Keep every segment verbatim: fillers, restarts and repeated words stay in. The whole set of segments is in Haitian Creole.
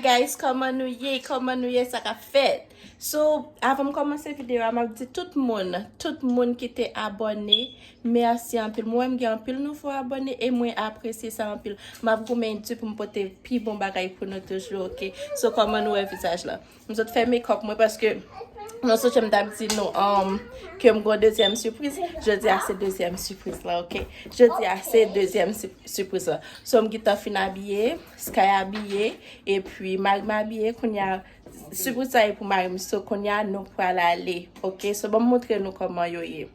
Guys, kòman nou ye? Kòman nou ye? Sa k ap fèt? So, avan m kòmanse videyo a, m ap di tout moun, tout moun ki te abòne, mèsi anpil. Mwen, m gen anpil nouvo abòne e mwen apresye sa anpil. M ap goumen di pou m pote pi bon bagay pou nou toujou, oke? So, kòman nou wè vizaj la? M sot fè makeup mwen paske mwen sonje m t ap di nou um, ke m gon dezyèm sipriz. Jodi a se dezyèm sipriz la, oke? Jodi a se dezyèm si- sipriz la. So, m gentan fin abiye, Sky abiye, epi mari m abiye. Kounye a, sipriz sa e pou mari m. So, kounye a, nou pral ale, oke? So, ban m montre nou kòman yo ye.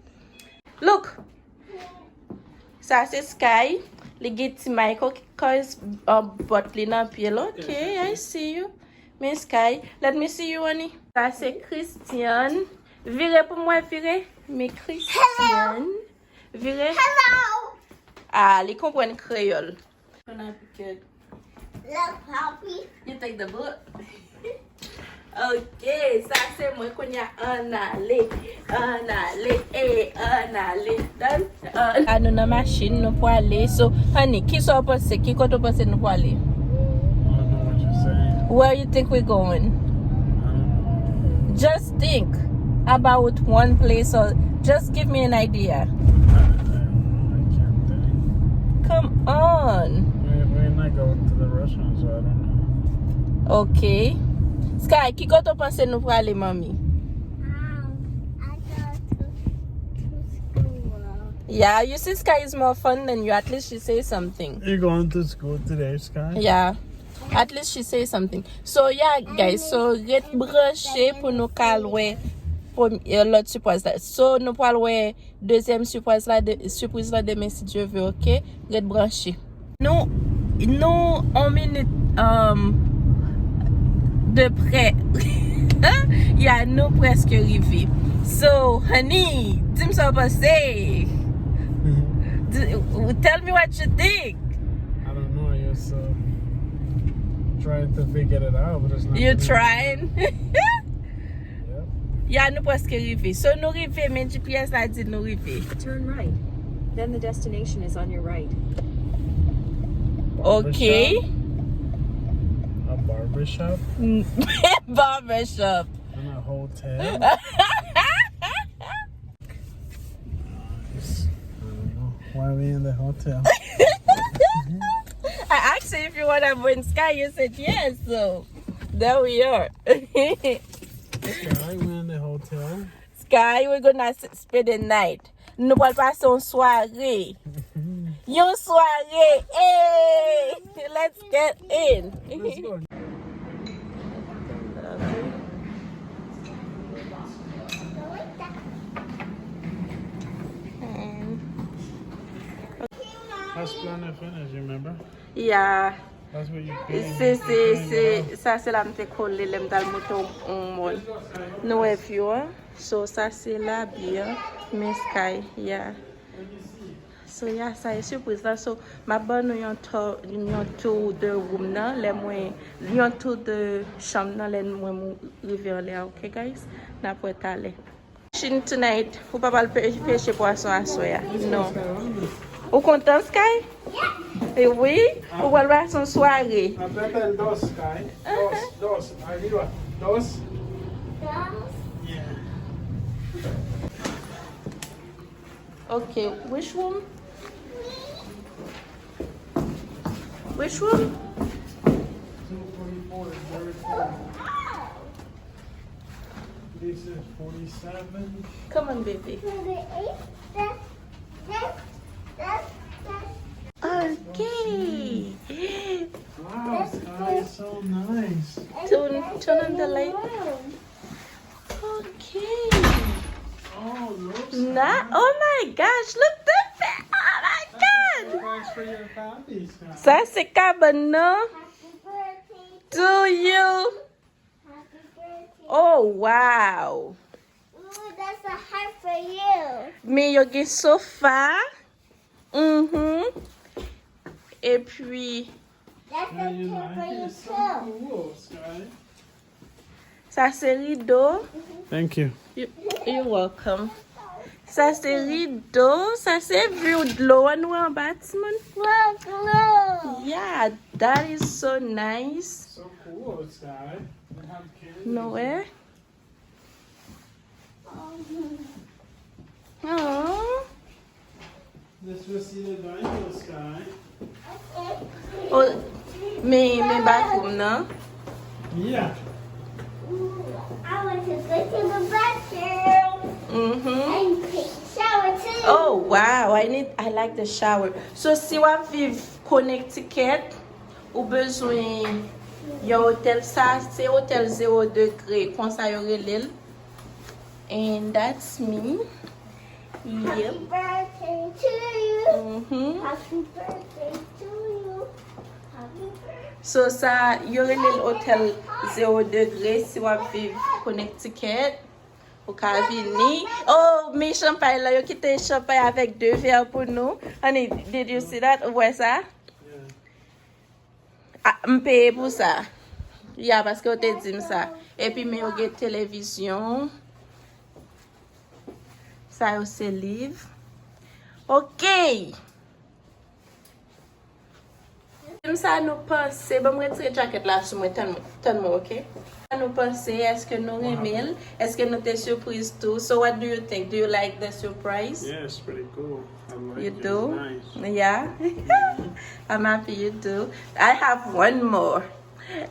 Look! Sa se Sky. Li gen ti Michael Kors uh, bòt li nan pye l. Ok, I see you. Men Sky, let me see you, honey. Sa se Christian. Vire pou mwen, vire. Men Christian. Vire. Ah, li konprann kreyòl. Can I pick it? Look, Poppy. You take the book. Ok, sa se mwen kounye a. Ann ale, ann ale, eh, ann ale. Done? Ann. A nou nan machin, nou pwale. So, honey, ki sa w panse? Ki kote w panse nou pwale? I don't know what you're saying. Where you think we going? I don't know. Just think about one place or just give me an idea. I, I don't know. I can't think. Come on. We, we're not going to the restaurant, so I don't know. Ok. Sky, ki kote w panse nou prale, manmi? Um, I go to, to school. Yeah, you see, Sky is more fun than you. At least she say something. You going to school today, Sky? Yeah. At least she say something. So, yeah, guys. So, ret branche pou nou ka al wè premye, lòt sipriz la. So, nou pral wè dezyèm sipriz la, de, sipriz la demen, si Dye vle, ok? Ret branche. Nou, nou, on minit, um, de prè. Ya, nou prèske rive. So, honey, di m sa w panse. Di- Tell me what you think. I don't know. I guess uh, trying to figure it out, but it's not. You gonna trying? Yep. Ya, nou prèske rive. So, nou rive, men G P S la di nou rive. Turn right. Then the destination is on your right. Ok. Barbershop? A barbershop? Barbershop. And a hotel? Nice. I don't know. Why are we in the hotel? I asked you if you wanna bring Sky, you said yes, so there we are. Sky, we in the hotel. Sky, we're gonna s- spend the night. Nou pral pase yon sware. Yon sware. Hey! Let's get in. Let's go. And That's plan to finish, you remember? Yeah. That's what you pay. Se, se, se, sa se la m te kole lè m t al moute yon, yon mòn. Nou wè view an? So, sa se labi an. Men Sky, yeah. So, yeah, sa e sipriz la. So, m ap ban nou yon tour, yon tour de room nan. Lè mwen, yon tour de chanm nan, lè mwen mou- rive anlè a, ok, guys? N ap wè talè. Fishing tonight. Ou pa pral pe- peche pwason aswè a? Non. Ou kontan, Sky? Eh wi, ou pral pase yon sware. Aprieta el dos, Sky. Dos, dos, arriba. Dos. Dos? Yeah. Ok, which room? Which room? Two forty-four is very cold. This is forty-seven. Come on, baby. Ok. Wow, Sky, so nice. Turn, turn on the light. Ok. Oh, look, Sky. Oh my gosh, look the fa- oh my God. Surprise for your papi, Sky. Sa se kabann nan. To you. Happy birthday. Oh, wow. Ooh, that's a heart for you. Men yo gen sofa. Mhm. Epi that's a chair for you too. Sa se rido. Thank you. You, you're welcome. Sa se rido, sa se view dlo an nou anba timoun. Wow, dlo. Yeah, that is so nice. So cool. Nou wè? Aww. Let's go see the dinosaur. Oh, men, men bathroom nan. Yeah. I want to go to the bathroom. Mm-hmm. And take a shower too. Oh, wow. I need, I like the shower. So, si w ap viv Connecticut, ou bezwen yon otèl, sa se otèl zéro degré, konsa yo rele l. And that's me. Yep. Happy birthday to you. Mm-hmm. Happy birthday to you. Happy birthday. So sa, yo rele l otèl zéro degré si w ap viv Connecticut. Ou ka vini. Oh, men chanpay la, yo kite chanpay avèk de vè pou nou. Honey, did you see that? Ou wè sa? Yeah. Ah, m peye pou sa. Ya, paske yo te di m sa. Epi men yo gen televizyon. Sa yo se liv. Ok. Di m sa nou panse. Ban m retire djakèt la sou mwen, tann mwen, tann mwen, ok? Sa nou panse, èske nou renmen l? Èske nou te sipriz tou? So what do you think? Do you like the surprise? Yeah, it's pretty cool. I like it. You do? It's nice. Yeah. Mm-hmm. I'm happy you do. I have one more.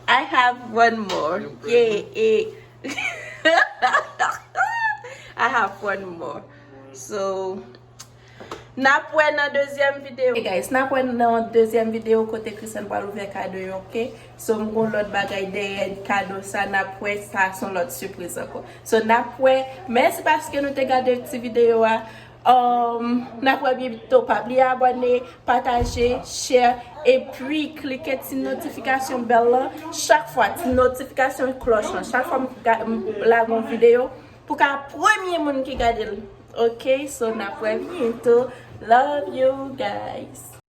I have one more. You pregnant? Yeah, eh. I have one more. So, n ap wè nan dezyèm videyo. Hey guys, n ap wè nan dezyèm videyo kote Christian pral ouvè kado yo, ok? So, m gon lòt bagay dèyè kado sa, n ap wè, sa se yon lòt sipriz ankò. So, n ap wè. Mèsi paske nou te gade ti videyo a. Um, n ap wè byento. Pa bliye abòne, pataje, share, epi klike ti notifikasyon bèl lan. Chak fwa, ti notifikasyon klòch lan. Chak fwa m ga-, m lage yon videyo, pou ka premye moun ki gade l. Ok, so n ap wè byento. Love you guys.